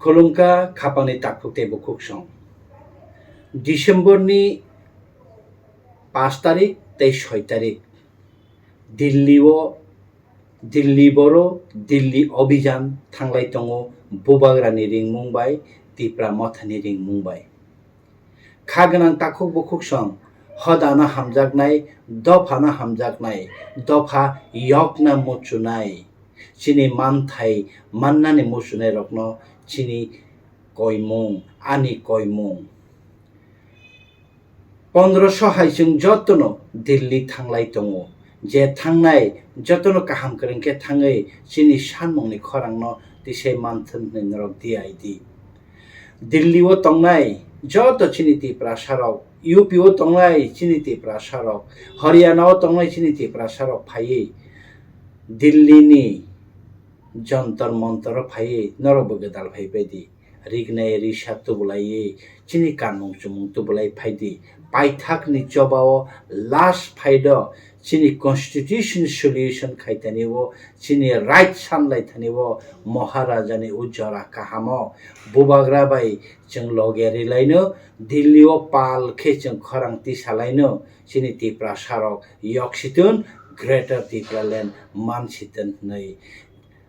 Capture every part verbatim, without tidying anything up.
Khulumkha khapangni takhuk tei bukhuk song. December ni pash tarik tei soi tarik Delhi o, Delhi boro Delhi Abhijan thanglai tongo Bubagrani ringmung bai, Tipra Mothani ringmung bai. Kha gwnang takhuk bukhuk song, hodano hamjaknai, dophano hamjaknai, dopha yokna muchunai, chini manthai mannani muchunai rokno chini koimung, ani koimung. Pondroso hai chwng jotono Delhi thanglai tongo. Je thangnai jotono kaham kwrwng khe thangwi chini sanmungni khorangno tisai manthun hwnwi norok D I D. Delhi o tongnai joto chini Tiprasa rok, U P o tongnai chini Tiprasa rok, Haryana o tongnai chini Tiprasa rok phaiwi Delhi ni Jantar Mantar o phaiwi norok bo gwdal phai bai di. Rignai risa tubulaiwi chini kanmung chumung tubulai phai di. Paithak ni choba o last fight o chini constitution solution khai thani o, chini right sanlai thani o, Maharaja ni o jora kaham o Bubagra bai chwng loge rilaino, Delhi o pal khe chwng khorang tisalaino, chini Tiprasa rok yoksitun Greater Tipraland mansitun hwnwi.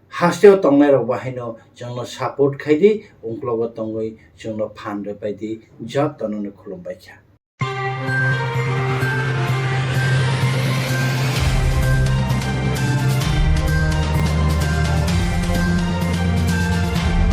Hasteo tongnai rok bo haino chwngno support khai di, ungklogo tongwi chwngno phan rwpai di, jotono no khulumbai kha.